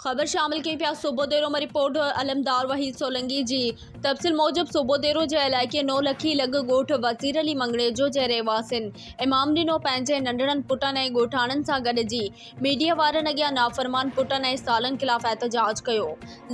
خبر شامل ڪيون پيا صوبوديرو مان رپورٽ علمدار وحيد سولنگي جي تفصيل موجب صوبوديرو جي علائقي نولکي لڳ ڳوٺ وزير علي مڱڻيجو جي رهواسين امام ڏنو پنهنجي ننڍڙن پٽن ۽ ڳوٺاڻن سان گڏجي ميڊيا وارن اڳيان نافرمان پٽن ۽ سالن خلاف احتجاج ڪيو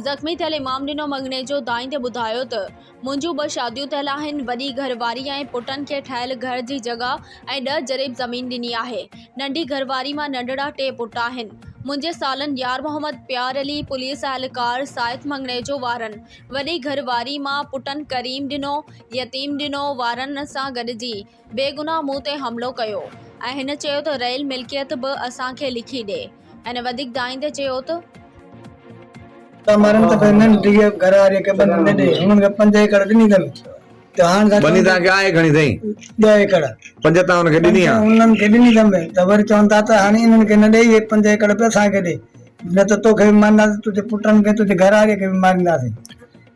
زخمي ٿيل امام ڏنو مڱڻيجو دانهيندي ٻڌايو ته منهنجون ٻه شاديون ٿيل آهن وڏي گهر واري ۽ پٽن کي ٺهيل گهر جي جڳهه ۽ ڏهه جريب زمين ڏني آهي ننڍي گهر واري مان ننڍڙا ٽي پٽ آهن منهنجي سالن يار محمد پيار علي، پوليس اهلڪار سائٿ مڱڻيجو وارن، وڏي گهر واري مان پٽن ڪريم ڏنو، يتيم ڏنو وارن سان گڏجي بيگناهه مون تي حملو ڪيو ۽ هن چيو ته رهيل ملڪيت به اسان کي لکي ڏي هن وڌيڪ دانهيندي چيو ته. تمارن ته پنهنجي ننڍيء گهر واريء کي ٻني نه ڏي، هنن کي پنج ايڪڙ ڏني اٿم. ته هاڻ ٿا ٻني چون توهان کي آهي گهڻي سائين؟ ڏهه ايڪڙ. پنج توهان هن کي ڏني پنج آ. انهن کي ڏني اٿم ته وري چون ٿا ته هاڻي انهن کي نه ڏي اهي پنج ايڪڙ به اسان کي ڏي نه ته توکي به مارينداسين تنهنجي پٽن کي تنهنجي گهر واريء کي به مارينداسين.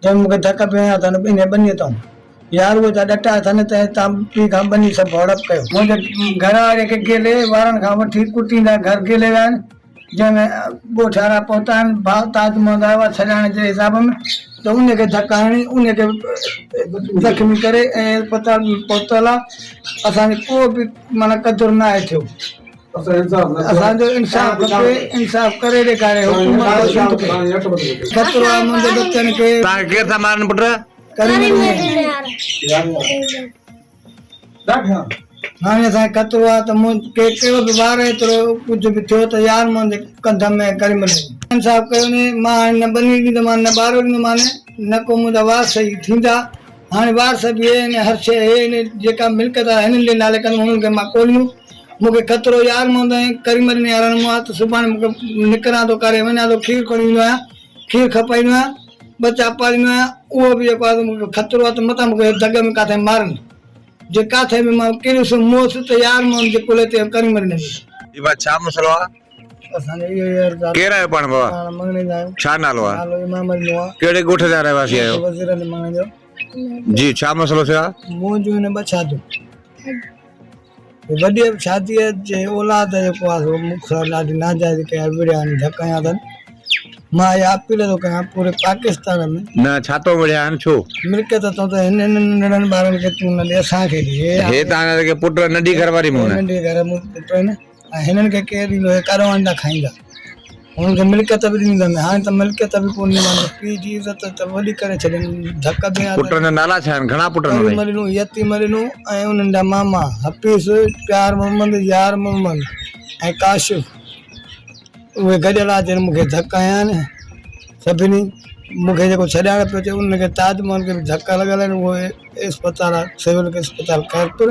جنهن مون کي ڌڪ به هنيا اٿن انهيء ٻنيء تان. يار اهي جا ڏٽا اٿن تنهن تان پيء کان ٻني سڀ هڙپ ڪيو. منهنجي گهر واريء کي گيلي وارن کان وٺي ڪٽيندا گهر گيلي ويا آهن. جنهن ۾ ڳوٺ وارا پهتا آهن، ڀاء تاج محمد آيو آهي ڇڏائڻ جي حساب ۾ ته ان کي ڌڪ هڻي ان کي زخمي ڪري ۽ اسپتال ۾ پهتل آهي، اسان جو ڪو به معنيٰ قدر نه آهي ٿيو، اسان جو انصاف کپي، انصاف ڪري ڏيکاري حڪومت سنڌ کي خطرو آهي منهنجي ٻچن کي. توهان کي ڪير ٿا مارن پٽ؟ ڪريم هاڻي اسان کي خطرو آهي ته مون کي ڪهڙو به وار ايترو ڪجهه به ٿيو ته يار منهنجي ڪنڌ ۾ ڪري ملندو. انصاف ڪيو وڃي مان هاڻي نه ٻني ڏيندومان نه ٻارو ڏيندومان نه ڪو منهنجا وارث ئي ٿيندا هاڻي وارث به هي آهن هر شيء هي آهن جيڪا ملڪيت آهي هنن جي نالي ڪندم هنن کي مان ڪو ڏيندم مون کي خطرو يار محمد ۽ ڪريم ڏني وارن مون آهي ته سڀاڻي مون کي نڪران ٿو ڪاري وڃان ٿو کير کڻي ايندو آهيان کير کپائيندو آهيان ٻچا پاليندو آهيان اهو به جيڪو آهي مون کي خطرو آهي ته متان مون کي دڳ ۾ ڪاٿي مارن جي ڪاٿي به مان ڪريس موس ته يار محمد جي ڪلهي تي ڪري مري نه ويندس. جي با ڇا مسئلو آ؟ اسان جو اهو ئي عرض آ. ڪير آهيو پاڻ بابا؟ پاڻ مڱڻيجا آهيون. ڇا نالو آ؟ نالو امام علي نو آ. ڪهڙي ڳوٺ جا رهواسي آهيو؟ ڳوٺ وزير علي مڱڻيجو. جي ڇا مسئلو ٿيو آ؟ منهنجون هن ٻه شاديون. وڏيء شاديء جي اولاد جيڪو آهي سو مون سان ڏاڍي ناجائزي ڪئي آهي، وڙهيا آهن، ڌڪ هنيا اٿن. مان اها اپيل ٿو ڪيان پوري پاڪستان ۾. نه ڇا تو وڙهيا آهن ڇو؟ ملڪيت اٿئون ته هن ننڍڙن ٻارن کي تون نه ڏي اسان کي ڏي. هي توهان جا جيڪي پٽ ننڍي گهر واري مون. ننڍي گهر مون پٽ آهن ۽ هنن کي ڪير ڏيندو هي ڪاڏو آڻيندا کائيندا. هنن کي ملڪيت به ڏني اٿم هاڻي ته ملڪيت به ڪونه ڏني پيء جي عزت ته وڏي ڪري ڇڏين ڌڪ به هنيا پٽن جا نالا ڇا آهن گهڻا پٽ آهن ڪريم ڏنو يتيم ڏنو ۽ انهن جا ماما حفيظ پيار محمد يار محمد ۽ ڪاشف اهي گڏيل آ جن مون کي ڌڪ هنيا آهن سڀني مون کي جيڪو ڇڏائڻ پيو اچي ان کي تاج محمد کي به ڌڪ لڳل آهن اهي اسپتال آهي سول اسپتال خيرپور.